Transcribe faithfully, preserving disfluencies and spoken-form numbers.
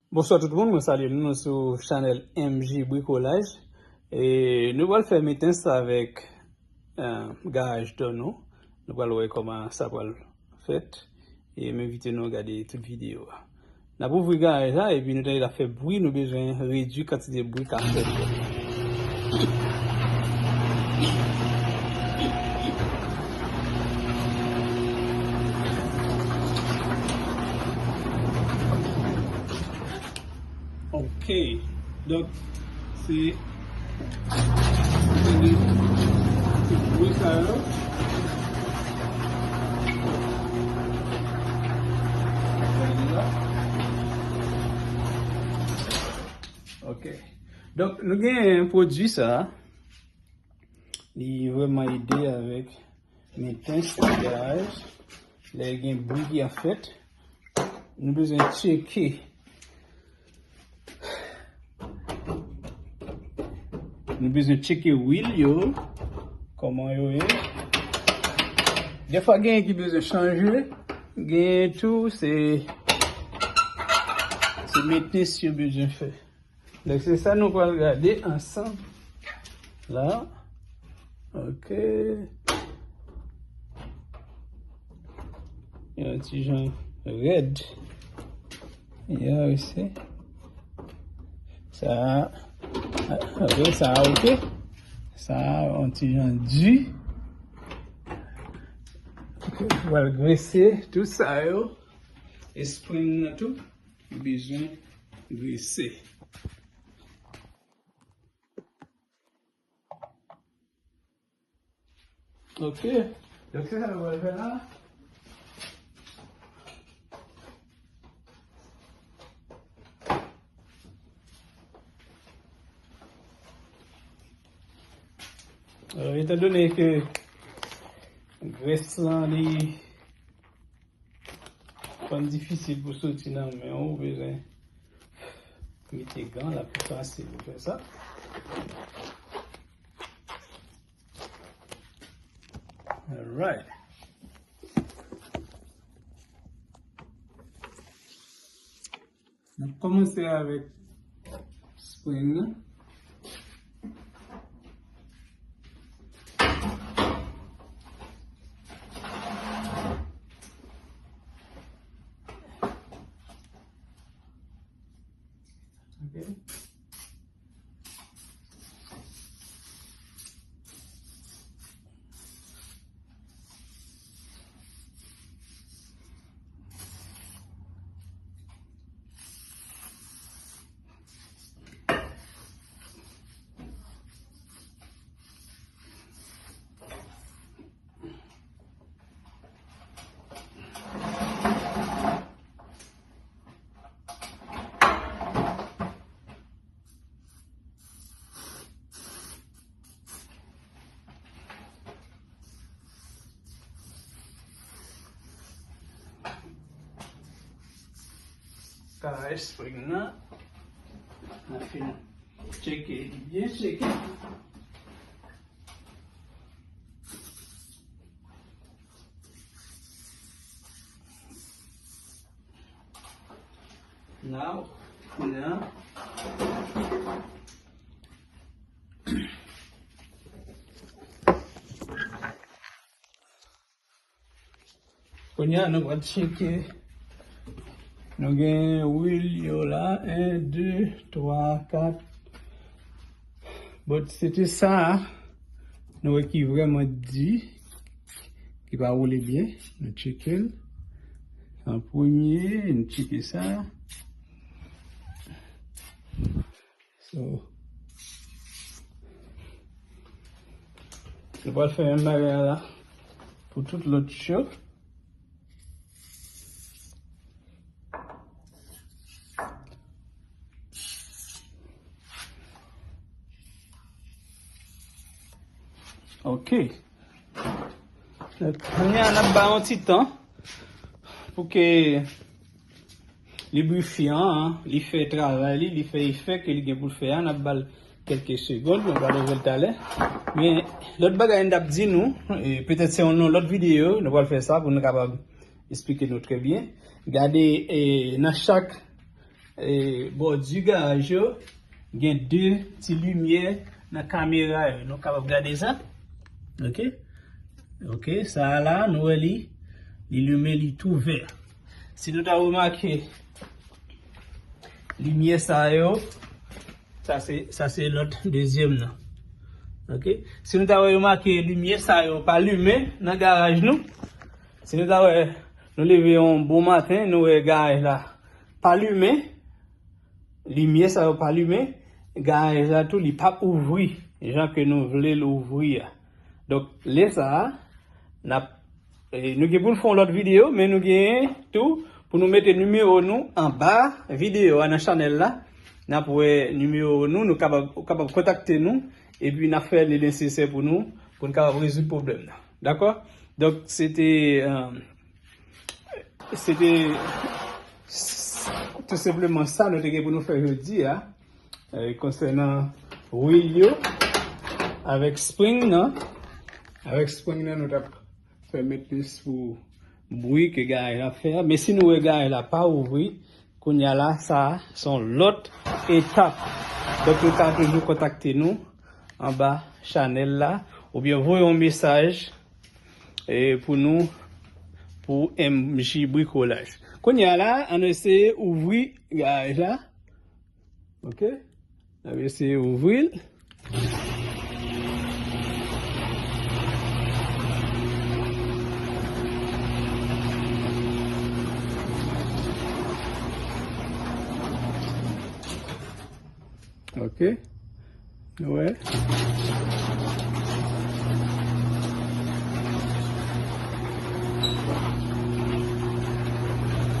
Bonswa tout moun, mwen salye nou, nou sou chanèl M J Bricolage. E nou pral fè mentens avèk, eh, garaj dò nou. Nou pral wè kòman sa pral fèt. E m envite nou gade tout videyo a. N ap ouvri garaj la, epi nou tande l ap fè bri, nou bezwen redui kantite bri k ap fèt yo. Ok. Donk, se, se de, se bri sa yo. Gade la. Ok. Donk, nou gen pwodui sa. Li vrèman ede avèk mentens nan garaj. Lè gen bri ki ap fèt, nou bezwen tcheke. Nou bezwen tcheke wil yo, kòman yo ye. Defwa genyen ki bezwen chanje, genyen tou se, se mentens yo bezwen fè. Donk, se sa nou pral gade ansanm la. Ok. Yon ti jan rèd. Ya, wi, se sa. Apre sa, ok. Sa, yon ti jan di. Ok, nou pral grese tout sa yo. E spring nan tou, nou bezwen grese. Ok. Donk, se sa nou pral fè la. Euh, etandone ke grès lan, li konn difisil pou soti nan men w, ou bezwen mete gan la pou fasil pou fè sa. Alright. N ap kòmanse avèk spring nan. Ok. Kara espring nan. N a fin tcheke li byen tcheke. Now, kounye a, kounye a, nou pral tcheke. Nou gen wil yo la. En, de, twa, kat. Bon, se te sa a. Nou wè ki vrèman di, ki pa woule byen. Nou tcheke l. An premye, nou tcheke sa. So, nou pral fè menm bagay la pou tout lòt yo. Ok. Kounye a, n ap ba yon ti tan pou ke librifyan an, li fè travay li, li fè efè ke li gen pou l fè a, n ap ba l kèlke segonn, nou pral ouvè l talè. Men, lòt bagay n t ap di nou, e, petèt se yon lòt videyo, nou pral fè sa pou nou kapab esplike nou trè byen. Gade, e, nan chak e, bòdi garaj yo, gen de ti limyè nan kamera yo. Nou kapab gade sa. Ok? Ok, sa a la, nou wè li, li limen, li tou vè. Si nou ta remake limyè sa yo, sa se, sa se lòt dezyèm nan. Ok? Si nou ta remake limyè sa yo pa limen nan garaj nou, si nou ta wè, nou leve yon bon maten, nou wè garaj la pa limen, limyè sa yo pa limen, garaj la tou li p ap ouvri jan ke nou vle l ouvri a. Donk, lè sa a, n ap, e, nou gen pou n fè yon lòt videyo, men nou gen tou pou nou mete nimewo nou anba videyo a nan chanèl la. N ap wè nimewo nou, nou kapab, ou kapab kontakte nou, epi n ap fè le nesesè pou nou, pou n kapab rezoud pwoblèm nan. Dakò? Donk, se te, e, se te s-, tou senpleman sa nou te gen pou nou fè jodi a, e, konsènan wil yo, avèk spring nan, avèk spring nan, nou t ap fè mentnis pou bri ke garaj la fè a. Men si nou wè garaj la pa ouvri, kounye a la, sa a se yon lòt etap. Donk, nou ka toujou kontakte nou anba chanèl la, oubyen voye yon mesaj, e, pou nou, pou M J Bricolage. Kounye a la, ann eseye ouvri garaj la. Ok? Ann eseye ouvri l. Ok. Nou wè.